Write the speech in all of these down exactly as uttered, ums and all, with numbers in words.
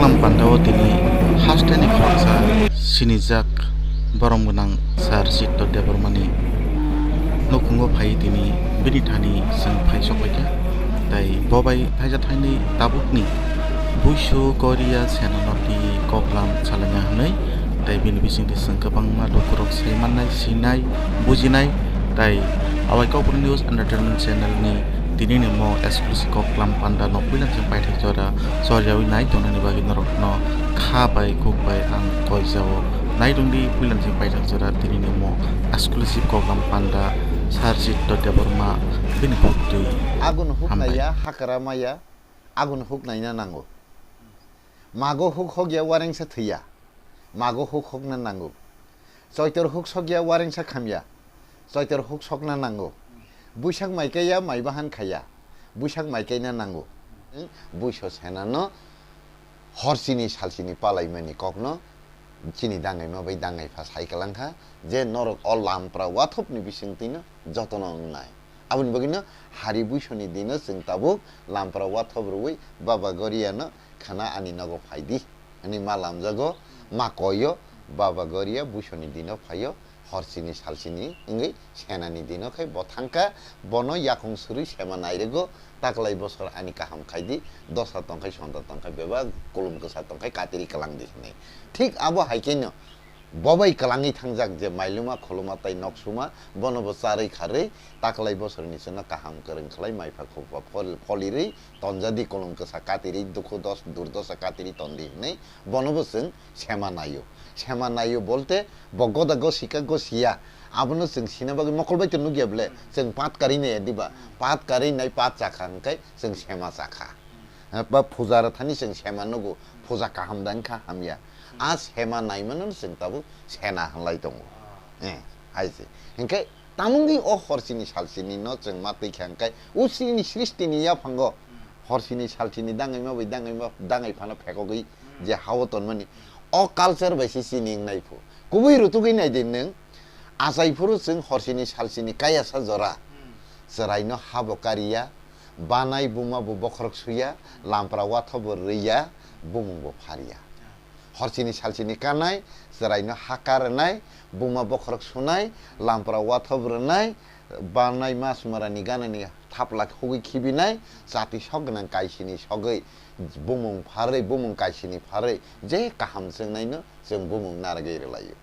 Pandao tini hasteni khoroksa sinijak borom gwnang Sir Chitto Debbarmani nukhungo phai tini bini thani chwng phai sokbaikha. Tai bobai thaisa thainwi tabukni buisu Korea senano twi koklam salaina hwnwi, tai bini bisingtwi chwng kwbangma lukurok sai mannai, sinai, bujinai, tai Awai Kokborok News Entertainment Channel ni tini ni mo exclusive koklam panda no puila se paithak jora choryawi nai tongnani bagwi norokno kha bai kuk bai ang koi jao. Nai rwngdi puila se paithak jora tini ni mo exclusive koklam panda Sir Chitto Debbarma bini buktwi. Agun huk hambai. Naiya, hakara maya, agun huk naina nango. Mago huk hokya warengsa thwiya. Mago huk hokna nango. Choitor huk sokya warengsa khamya. Choitor huk sokna nango. Buisak mai kaiya mai bahan khaya. Buisak mai kaina nango. Buiso senano horsini salsini palaimani kokno chini dangaima bai dangai pha sai kwlangkha je norok o lampra wathopni bisingtwino jotono wngnai. Aboni bagwino hari buisoni dino chwng tabuk lampra wathop rwui Baba Goriano khana ani nogo phaidi. Ani ma lamjago, ma koyo, Baba Goria buisoni dino phaio, horsini salsini wngwi senani dino khai bo thangkha, bono yakung suri sema nairego, taklai bosor ani kaham khaidi, dosa tongkhai sonda tongkhai bebak kulum kwsa tongkhai katiri kwlangdi hinwi. Thik abo hai khe no, bobai kwlangwi thangjak je mailuma khuluma tai noksuma, bono bo charwi kharwi, taklai bosorni chwngno kaham kwrwng khlai maipha khupha phol-, pholirwi tonjadi, kolom kwsa katirwi, dukhu dos-, durdosa katirwi tondi hinwi bono bo chwng sema naio. Sema naio bolte bo goda gosika gosiya, abono chwng sina bagwi mokol bai to nukya bole, chwng pat karwi nai diba, pat karwi nai pat chakha hwnkhe chwng sema chakha. Ba puja rwthani chwng sema nugo, puja kaham da wngkha hamya. A sema naimano chwng tabuk sena hwnlai tongo. Eh, hai se. Hinkhe tamungni o horsini salsini no chwng ma twi kha hwnkhe usini srishti ni yaphango horsini salsini dangaima bai dangaima dangai phano phekogwi je hao tonmani o culture bai se chini wngnai phu. Kubui rutugwi nai di nwng, achai phuru chwng horsini salsini kayasa jora chwraino habo kariya, banai buma bo bokhorok suya, lampra watho bo rwiya, bumung bo phariya. Horsini salsini kanai, chwraino haka rwnai, buma bokhorok sunai, lampra wathob rwnai, banai mas marani ganani thapla hugui khibinai, chati sok gwnang kaisini sogwi bumung pharwi, bumung kaisini pharwi, je kaham chwngnaino chwng bumung narwgwi rwlaio.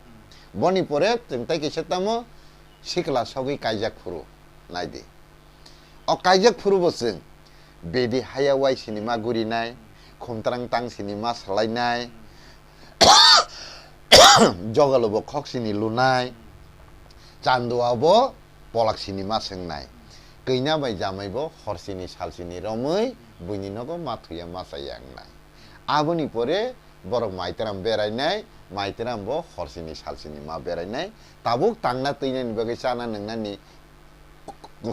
Boni pore chwng tei kaisa tamo sikla sogwi kaijak phuru, naidi. O kaijak phuru bo chwng bedi haya wai sini ma gurinai, khumtrang tang sini ma salainai, jogalo bo khok sini lunai, chandua bo polak sini ma swngnai, kina bai jamai bo hor sini sal sini romwi buini nogo ma thuya ma chaya wngnai. Aboni pore borok maitram berainai, maitram bo hor sini sal sini ma berainai, tabuk tangna twinani bagwi chana nwngnani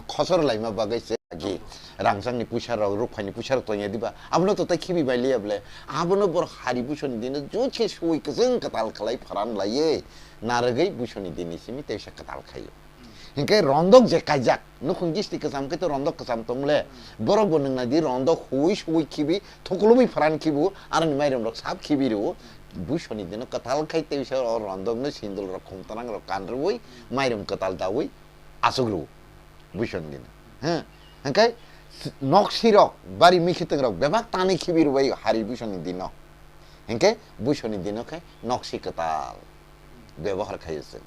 khosor laima bagwi se agi rangchakni puisa rok, rukphaini puisa rok tongya diba? Abono to tai khibi bai liya bole. Abono bor hari busoni dino juche sui kwchwng kwtal khlai pharan laiye narwgwi busoni dini simi teisa kwtal khaio. Hinkhe rondok je kaijak, nukhung gisti kwcham khe to rondok kwcham tong le. Borok bo nwngnai di rondok hui sui khibi, thuklubui pharan khibu, aroni mairum rok sap khibi rwo. Busoni dino kwtal khai teisa o rondok no sindul rok khumtanang rok kanrwi, mairum kwtal dawi, aswk rw, buisoni dino. He, hwnkhe s-, nok sirok, bari mikitwng rok bebak tanwi khibi rwbai hari buisoni dino. Hwnkhe buisoni dino khe nok si kwtal bebohar khaio chwng.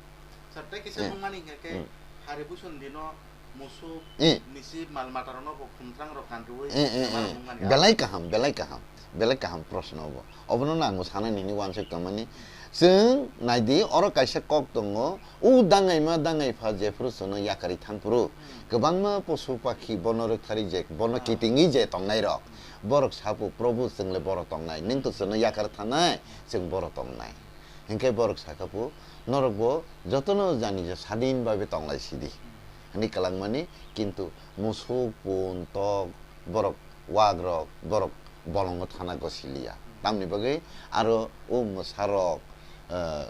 Sir, tei kisa Eh. Nungmani hwnkhe Hmm. hari buisoni dino musuk, Eh. Misi, mal mata rokno bo khumthrang rok kanrwi Eh, eh, bebak eh. Nungmani. Belai kaham, belai kaham, belai kaham proshno obo. Obono no ang bo sana nini uansuk tongmani. Chwng naidi, oro kaisa kok tongo, u dangaima dangaipha jephuru chwngno yakarwi thangphuru, kwbangma posu pakhi bono rwktharwi je, bono kitingwi je tongnai rok, borok sapu, "Probhu, chwngle boro tongnai, nwng to chwngno yakar thanai, chwng boro tongnai." Hinkhe borok sakha phu, "Norok bo jotono jani je sadin babe tonglai sidi," hwnwi kwlangmani, kintu musuk, pun, tok, borok, wak rok, borok bolongo thana gosiliya. Tamni bagwi aro o mwsa rok, eh,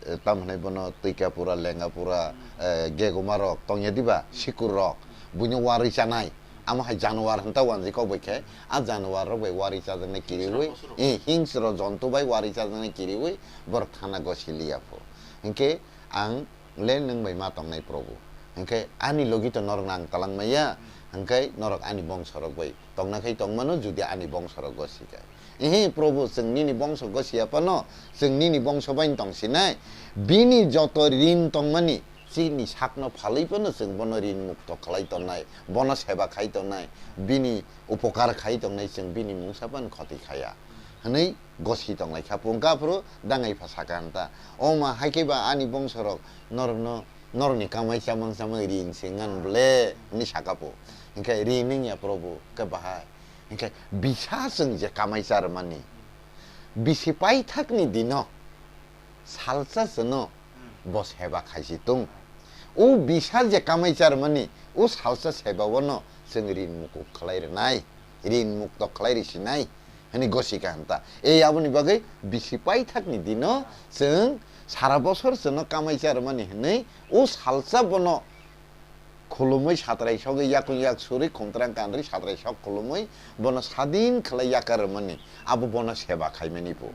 eh, tamo hwnai bono twikapura, lengapura, eh, geguma rok tongya diba, sikur rok, buino warwi chanai, Amo hai januar hwn ta wanjwi kok bai khe, a januar rok bai wari chajaknai kiriwi, eh, hingsro jonto bai wari chajaknai kiriwi borok thana gosi liya pho. Hinkhe ang le nwng bai ma tongnai Probu. Hinkhe ani logi to norok nang talang maya, hinkhe norok ani bongso rok bai tongna khai tongmano, judi ani bongso rok gosi khe. Ehe, Probu, chwng nini bongso gosi ya phano, chwng nini bongso bai tong sinai. Bini joto rin tongmani, chini sakno phalwi phano chwng bono rin mukto khlai tongnai, bono seba khai tongnai, bini upokar khai tongnai, chwng bini mungsa phano khoti khaya. Hwnwi gosi tong lai kha. Pungka phuru dangai pha saka hwn ta, "O ma, hai khe ba ani bongso rok norokno, norokni kamai chamang chamang rin se ngan ble," hwnwi saka phu. Hinkhe rin wng ya, Probu, khe bahai. Hinkhe bisa chwng je kamai cha rwmani, bisi paithakni dino salsa chwngno bo seba khaisi tung. O bisa je kamai cha rwmani, o salsa seba o no chwng rin mukuk khlai rwnai, rin mukto khlai risi nai, hwnwi gosi kha hwn ta. Ei aboni bagwi bisi paithakni dino chwng sara bosor chwngno kamai cha rwmani hwnwi o salsa bono khulumwi satrai sogwi yakung yak surwi khumtrang kanrwi satrai sok khulumwi bono sadin khlai yakar rwmani, abo bono seba khaimani bo.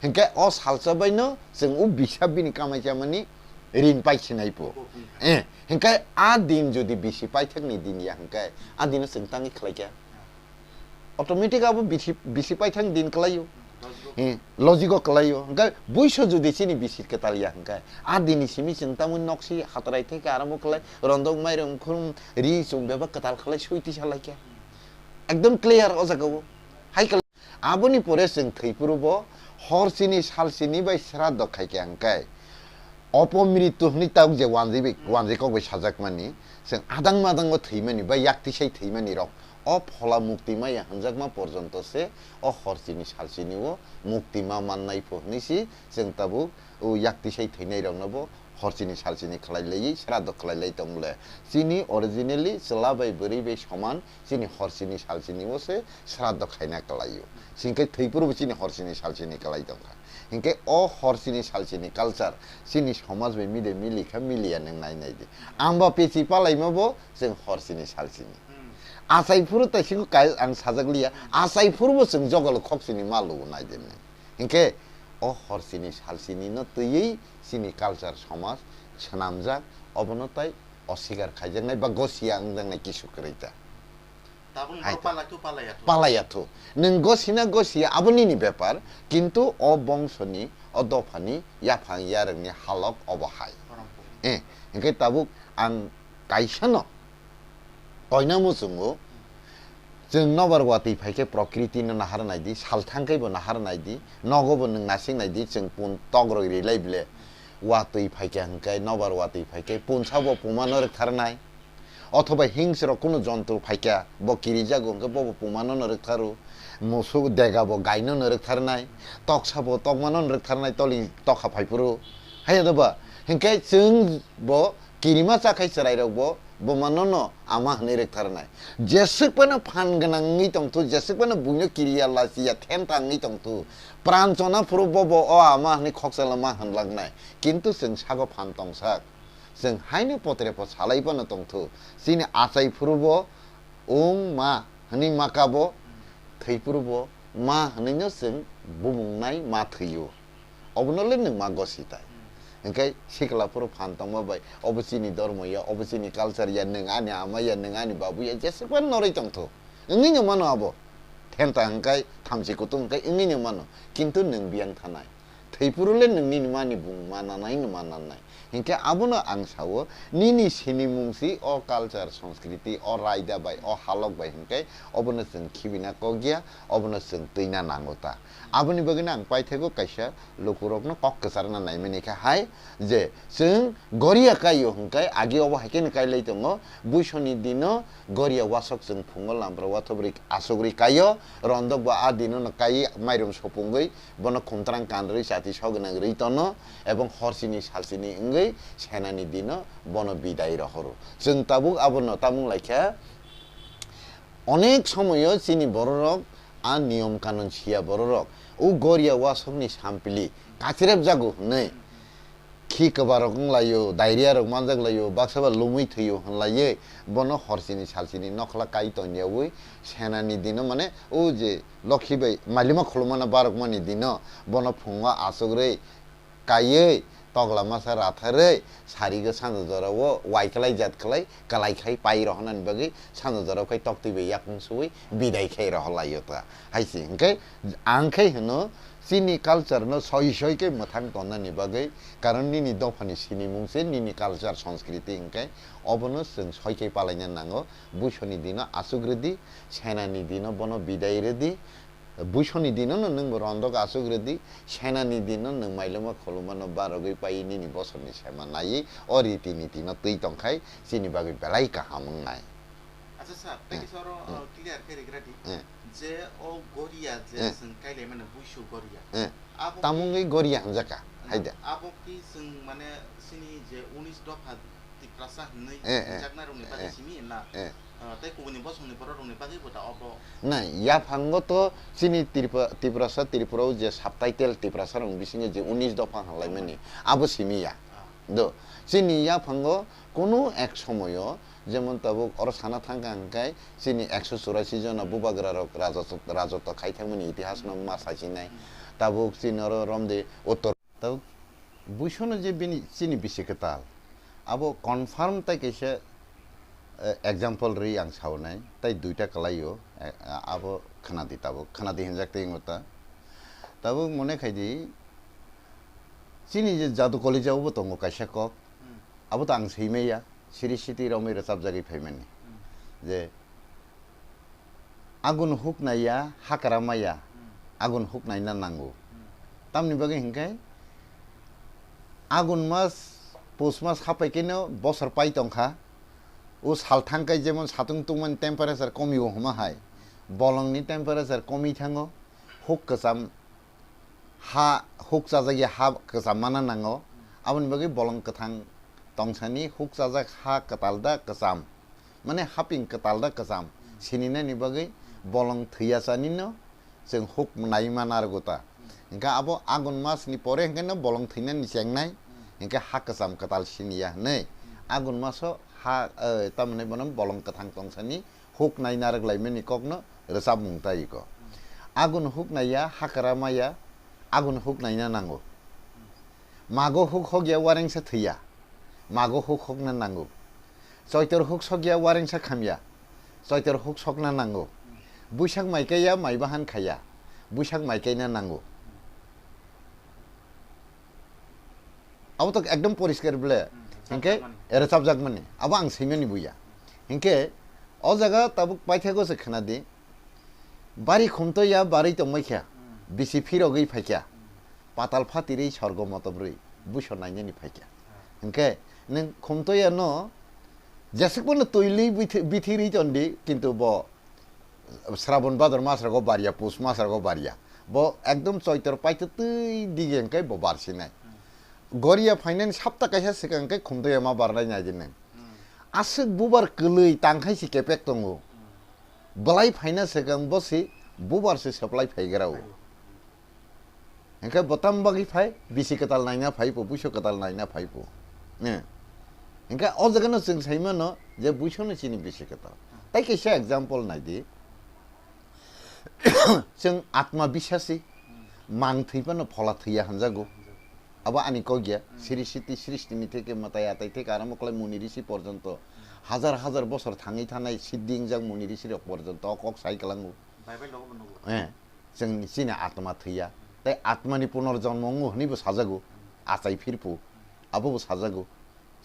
Hinkhe o salsa baino chwng o bisa bini kamai chamani rin pai sinai bo. Eh, hinkhe a din jodi bisi paithakni din ya hinkhe a dino chwng tangwi khlai kha. Automatic abo bisi, bisi paithak din kwlaio. Eh, logic o kwlaio. Hwnkhe buiso jodi chini bisi kwtal ya hwnkhe, a dini simi chwng tamoni noksi hatrai thai khe aramo kwlai, rondok mairum khum ri chum bebak kwtal khlai sui tisa lai khe. Ekdom clear o jaga o. Hai kwlai. Aboni pore chwng thwi phuru bo hor chini sal chini bai sraddho khai khe hwnkhe, Opomritu hwnwi tabuk je wanjwi bai, wanjwi kok bai sajakmani, chwng adang madango thwimani ba yaktisai thwimani rok o phola mukti maya hwnjakma porjonto se o hor chini sal chini o mukti ma mannai pho hwnwi si chwng tabuk o yaktisai thwinai rokno bo hor chini sal chini khlai laiwi sraddho khlai lai tong le. Chini originally chwla bai bwrwi bai soman chini hor chini sal chini o se sraddho khaina kwlaio. Chini khe thwi phuru bo chini hor chini sal chini kwlai tong kha. Hinkhe o hor chini sal chini culture chini somaj bai mide mili kha, miliya nwng nai nai di. Ang ba pechi palaima bo chwng hor chini sal chini. Achai phuru tai siko kai ang sajak liya. Achai phuru bo chwng jogolo khok chini ma lugo nai di nai. Hinkhe o hor chini sal chini no twiwi chini culture somaj swnamjak, obono tai oswikar khaijaknai ba gosiya wngjaknai kisu kwrwi ta. Tabuk hai norok ta. Palai thu, palai ya thu. Palai ya thu. Nwng gosina gosiya abo nini bepar, kintu o bongsoni, o dophani yaphang yarwngni halok obo hai. Borom khu. Eh, hinkhe tabuk ang kaisano koina muchungo, chwng nobar watwi phaikhe prokriti no nahar naidi, sal thangkhai bo nahar naidi, nogo bo nwng nasing naidi, chwng pun tok rok rilai ble, watwi phaikhe hwnkhe nobar watwi phaikhe punsa bo puma no rwktharnai. Othoba hingsrok kunu jontro phaikha, bo kirijago hwnkhe bobo pumano no rwktharu, musuk dega bo gaino no rwktharnai, toksa bo tokmano no rwktharnai, toli tokha phaiphuru. Haiya doba, hinkhe chwng bo kirima chakhai chwrairok bo bumano no ama hwnwi rwktharnai. Jeswk phano phan gwnang wngwi tongthu, jeswk phano buino kiriya lachiya thenta wngwi tongthu, pran chona phuru bobo o ama hwnwi khoksa lama hwnlaknai. Kintu chwng sago phan tongsak. Chwng haino potre po salai phano tongthu. Chini achai phuru bo wng ma hwnwi ma kabo, thwi phuru bo ma hwnwi no chwng bumung nai ma thwio. Obono le nwng ma gosi tai. Hinkhe sikla phuru phan tongma bai, obo chini dormo ya, obo chini culture ya, nwng ani ama ya, nwng ani babu ya, jeswk phano noroi tongthu. Wngwi no mano abo. Thenta hwnkhe thamchi kutung hwnkhe wngwi no mano. Kintu nwng biyang thanai. Thwi phuru le nwng nini mani bung ma nanai no ma nanai. Hinkhe abono ang sao, nini sinimung si o culture, sanskriti, o raida bai, o halok bai hinkhe obono chwng khibina kok ya, obono chwng twina nango ta. Aboni bagwino ang paithakgo kaisa lukurokno kok kwcharna naimani khe hai je chwng goria kaio hinkhe agi obo hai kheno kailai tongo, buisoni dino goria wasok chwng phungo lampra wathobrwi asugri kaio, rondok bo a dinono kai mairum sopungwi bono khumtrang kanrwi chati sogwnang rwi tono, ebong horchini salchini wngwi senani dino bono bidai rohoro. Chwng tabuk abono tamung laikha, onek somoyo chini bororok a niyom kanun siya bororok, o goria wasokni sampili kachirepjago hwnwi khi kwbarok wnglaio, diarrhea rok manjak laio, baksa ba lumui thwio hwnlaiwi bono horchini salchini nokhla kai tongyawi senani dino, mane o je lokhi bai malima khulumano barokmani dino bono phungo achukrwi kaiwi tokla masa ratharwi sarigo sanja jorao waikwlai jat khlai kwlai khai pai rohonani bagwi sanja jorao khai toktwi bai yakung suwi bidai khai rohorlaio ta hai se. Hwnkhe ang khai hwno chini culture no soi soi khe mwthang tonnani bagwi, karon nini dophani sinimung se nini culture, sanskriti, hwnkhe obono chwng soi khe palaina nango. Buisoni dino achuk rwdi, senani dino bono bidai rwdi, buisoni dino no nwng rondok achuk rwdi, senani dino nwng mailoma khulumano barogwi pai nini bosorni sema naiwi o riti nitino twi tongkhai chini bagwi belai kaham wngnai. Acha sir, tei kisa oro, hmm, uh, clear khe rigra di. Hmm. Je o goria je, hmm, chwng kailaimani buisu goria. Hmm. Abo tamungwi goria hwnjakha, hmm, haida. Abo ki chwng mane chini je unis dopha Tiprasa hwnwi, eh, eh, hwnjaknai rokni bagwi, eh, simi na, eh, uh, tei kubuni bosongni borok rokni bagwi bo da obo. Na, yaphango to chini Tipa-, Tiprasa, Tripura o je subtitle Tiprasa rokni bisingo je unis dopha hwnlaimani, hmm, abo simi ya. Ah. Do, chini yaphango kunu ek somoyo, jemon tabuk oro sana thangkha hwnkhe, chini ekso churasi jona bubagra rok rajoto, rajoto khai thangmani itihas no ma sachinai. Hmm. Tabuk chini oro romdi uttor. Tabuk buisono je bini chini bisi kwtal, abo confirm tai kaisa, eh, example ri ang saunai, tai duita kwlaio, eh, abo khwnadi tabuk, khwnadi hinjak tei wngta. Tabuk mone khaidi, chini je jadu kolija obo tongo kaisa kok, hmm, abo to ang swimaiya, siri siti romwi rwchapjagwi phaimani. Hmm. Je, agun huk naiya, hakra maya, hmm, agun huk naina nango. Hmm. Tamni bagwi hinkhe agun mas, pus mas hapai keno bosor pai tongkha. O sal thangkai jemon satung tungmani temperature komiwo hwnma hai. Bolongni temperature komi thango, huk kwcham ha huk chajakya ha kwcham mana nango, aboni bagwi bolong kwthang tongsani huk chajak ha kwtal da kwcham, mane haping kwtal da kwcham sininani bagwi bolong thwiya chanino chwng huk nai mana rwgo ta. Hwnkhe abo agun masni pore hwnkhe no bolong thwinani chengnai, hwnkhe ha kwcham kwtal siniya hwnwi agun maso ha, eh, tamoni bono bolong kwthang tongsani huk nai narwk laimani kokno rwchapmung tai ko. Agun huk naiya, hakra maya, agun huk naina nango. Mago huk hokya, warengsa thwiya. Mago huk hokna nango. Choitor huk sokya, warengsa khamya. Choitor huk sokna nango. Buisak mai kaiya, mai bahan khaya. Buisak mai kaina nango. Abo to ekdom poriskar ble. Hmm, hinkhe rwchapjakmani. Rwchapjakmani. Abo ang swimani buya. Hinkhe o jaga tabuk paithago se khwnadi. Bari khumtoya barwi tongmai kha. Hmm. Bisi phirogwi phai kha. Hmm. Patal phatirwi sorgo motobrwi. Buiso nainani phai kha. Hmm. Hinkhe nwng khumtoya no jeswk bono twilwi bithi-, bithirwi tondi, kintu bo Srabon Bhador masrogo barya, Pus masrogo barya. Bo ekdom Choitor paitwtwi dige hwnkhe bo barsinai. Goria phainani sapta kaisa swkang hwnkhe khumtoya ma barnai naidi nwng. Aswk bubar kwlwi tangkhai si kepek tongo. Belai phaina swkang bo si bubar se supply phaigrao. Hingke bo tam bagwi phai, bisi kwtal naina phai po, buiso kwtal naina phai po. Eh. Hingke o jaga no chwng sai mano je buiso no chini bisi kwtal. Tai kaisa example nai di. Chwng atma bisasi, mang thwi phano phola thwiya hanjago. Abo ani kok ya, siri siti srishti ni theke mwtai atai theke aramo khlai muni risi porjonto, hajar hajar bosor thangwi thanai siddhi wngjak muni risi rok porjonto o kok sai kwlango. Bible rogo bo nugo. Eh. Chwng chini atma thwiya. Tei atmani punorjonmo wngo hwnwi bo sajago. Achai phirphu abo bo sajago.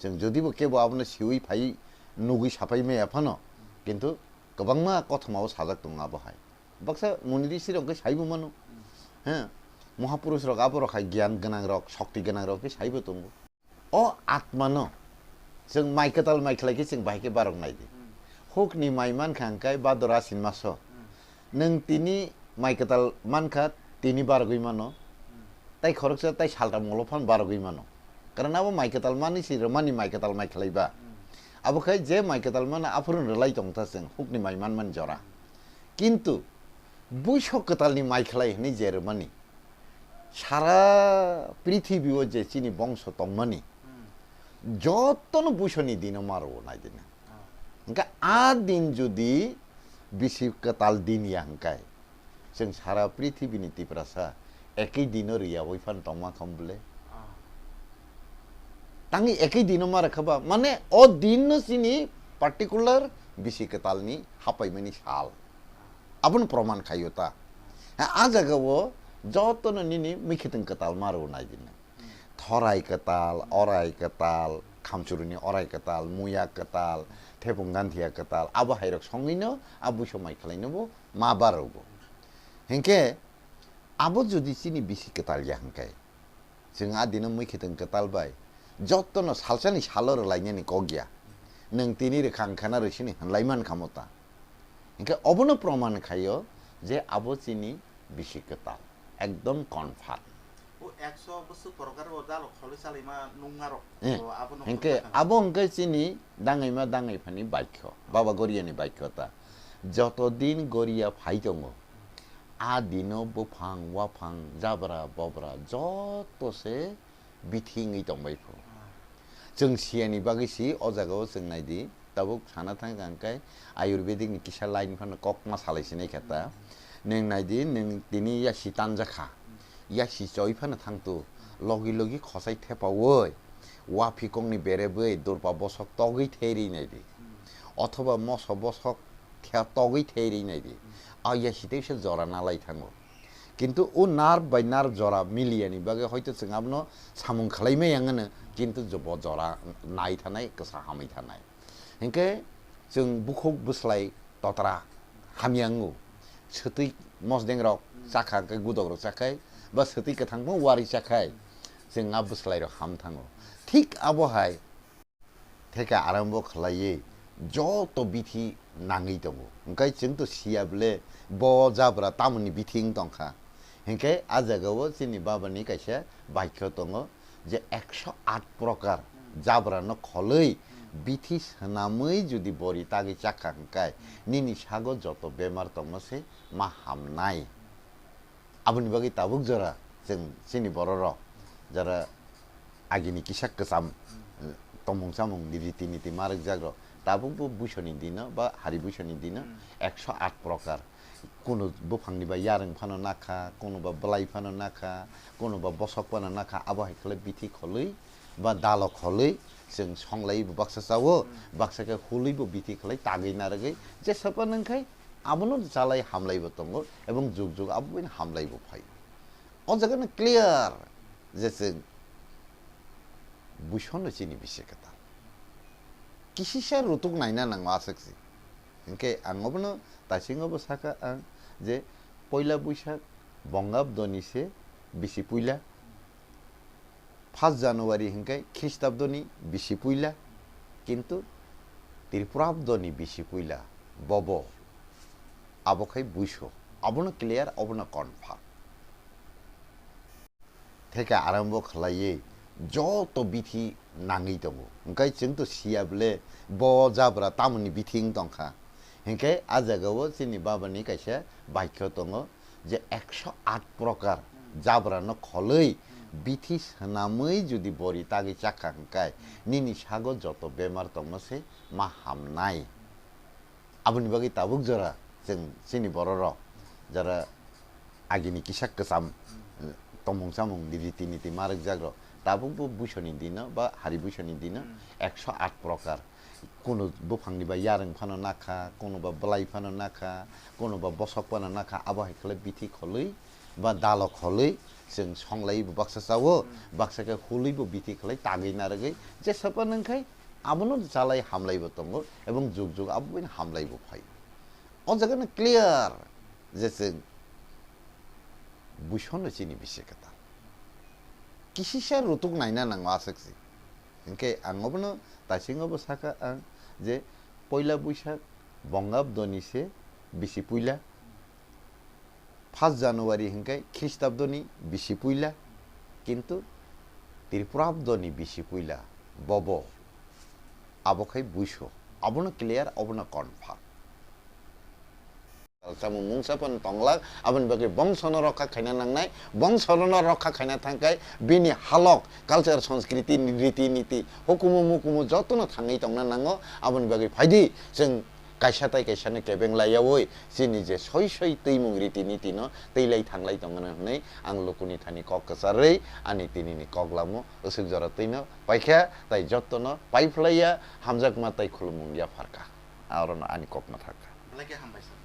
Chwng jodi bo kebo abono siwi phai nugwi sapai maya phano, kintu kwbangma kothoma o sajak tongo abo hai. Baksa muni risi rok khe saibo mano. He, muhapurush rok abo rok hai gyan gwnang rok, shokti gwnang rok khe saibo tongo. O atmano chwng mai kwtal mai khlai khe chwng bahai khe barok nai di. Hmm. Hukni mai mankha hwnkhe Bhador Ashin maso. Hmm. Nwng tini mai kwtal mankha, tini barogwi mano. Hmm. Tai khoroksa tai saltam ulo phan barogwi mano. Karon abo mai kwtal manwi si rwmani mai kwtal mai khlai ba. Hmm. Abo khai je mai kwtal mano aphuru rwlai tong ta chwng hukni mai manmani jora. Kintu buiso kwtalni mai khlai hwnwi je rwmani. Sara prithibi o je chini bongso tongmani, hmm, jotono buisoni dino maro naidina. Ah. Hingke a din jodi bisi kwtal din ya hingkai, chwng sara prithibini Tiprasa ekoi dino riyawi phan tongma kham bwle? Ah. Tangwi ekoi dino mara khaba, mane o dinno chini particular bisi kwtalni hapaimani sal. Abono proman khaio ta. Ha, a jagao jotono nini mwkhitwng kwtal maro naidina. Thorai kwtal, orai kwtal, khamchuruni orai kwtal, muya kwtal, thepung ganthia kwtal, abo hairok songwino a buiso mai khwlaino bo ma barogo. Hinkhe abo jodi chini bisi kwtal ya hingkhe, chwng a dino mwkhitwng kwtal bai jotono salsani salo rwlainani kok ya. Nwng tini rwkha, ang khana rw sini hwnlai man kha mo ta. Hinkhe obono proman khaio je abo chini bisi kwtal, ekdom confirm. O ekso bwswk prokar o dalo kholwi chalaima nungmarok. Eh, o abono hinkhe khulsa kha. Abo hinkhe chini dangaima dangaiphani baikho, Baba Goriyani baikho ta. Joto din Goriya phai tongo, a dino buphang, waphang, jabra, bobra joto se bithi wngwi tongbai pho. Chwng siyani bagwi si o jagao chwng naidi, tabuk sana thang kha hwnkhe Ayurvedic ni kisa line phano kokma salai sinai kha ta. Nwng naidi, nwng tini yasi tanjakha, yasi choi phano thangtu, logi logi khosai thepaui, waphikongni berebwi durpa bosok togwi therwi naidi, othoba moso bosok thea togwi therwi naidi, a yasi teisa jora nalai thango. Kintu o nerve bai nerve jora miliyani bagwi hoito chwng abono samung khwlaimaya wngano, kintu jo-, bo jora nai thanai, kwsa hamwi thanai. Hinkhe chwng bukhuk bwslai totra hamya wngo. Swtwi mosdengrok chakha, hinkhe gudokrok chakhai, ba swtwi kwthang phano wari chakhai, chwng a bwslairok ham thango. Thik abo hai theka arambo khlaiwi joto bithi nangwi tongo. Hwnkhe chwng to siya bwle bo jabra tamoni bithi wng tongkha. Hinkhe a jagao chini babani kaisa baikho tongo je ekso aat prokar jabrano kholwi bithi swnamwi jodi bori tagwi chakha hwnkhe nini sago joto bemar tongma se ma hamnai. Aboni bagwi tabuk jora chwng chini bororok jara agini kisa kwcham, eh, tongmung chamung ni riti niti ma rwkjakrok tabukbo buisoni dino ba hari buisoni dino ekso aat prokar. Kunu buphangni ba yarwng phano nakha, kunu ba bwlai phano nakha, kunu ba bosok phano nakha, abo hai khe bithi kholwi ba dalo kholwi chwng songlaiwi bo baksa chawo, baksa khe hulwi bo bithi kholwi tagwi narwgwi jesa phano wngkhai abono chalai hamlaibo tongo ebong jug jug abo bai hamlaibo phai. O jaga no clear je chwng buisonno chini bisi kwtal. Kisisa rutuk naina nango aswk se. Hinkhe ang obono taisingo bo sakha ang je poila Buisak Bongabdoni se bisi puila. First January hinkhe Khristabdoni bisi puila, kintu Tripurabdoni bisi puila, bobo abo khai buiso, abono clear, obono confirm. Theka arambo khlaiwi joto bithi nangwi tongo, hwnkhe chwng to siya bwle bo jabra tamoni bithi wng tongkha, hinkhe a jagao chini babani kaisa baikho tongo, je ekso aat prokar jabrano kholwi bithi swnamwi jodi bori tagwi chakha hwnkhe nini sago joto bemar tongma se ma hamnai. Aboni bagwi tabuk jora chwng chini bororok jara agini kisa kwcham, eh, tongmung chamung ni riti niti ma rwkjakrok tabukbo buisoni dino ba hari buisoni dino ekso aat prokar. Kunu buphangni ba yarwng phano nakha, kunu ba bwlai phano nakha, kunu ba bosok phano nakha, abo hai khe bithi kholwi ba dalo kholwi chwng songlaiwi bo baksa chawo, baksa khe hulwi bo bithi khlai tagwi narwgwi jesa phano wngkhai abono chalai hamlaibo tongo ebong jug jug abo bai hamlaibo phai. O jaga no clear je chwng buisonno chini bisi kwtal. Kisisa rutuk naina nango aswk se. Hinkhe ang obono taisingo bo sakha ang je poila Buisak Bongabdoni se bisi puila. First January hinkhe Khristabdoni bisi puila, kintu Tripurabdoni bisi puila, bobo abo khai buiso, abono clear, obono confirm. Samung mungsa phano tonglak, aboni bagwi bongsono rokha khaina nangnai, bongsono rokha khaina thangkhai bini halok, culture, sanskriti, riti niti, hukumu mukumu jotono thangwi tongna nango, aboni bagwi phaidi chwng kaisa tai kaisano kebeng laiyaui chini je soi soi twimung riti nitino twilai thanglai tongmano hwnwi ang lukuni thani kok kwcharwi ani tinini koklamo aswk jora twino paikha, tai jotono paiphlaiya hamjakma tai khulumung yapharkha. Arono ani kokma thangkha. Belai khe hambai sir.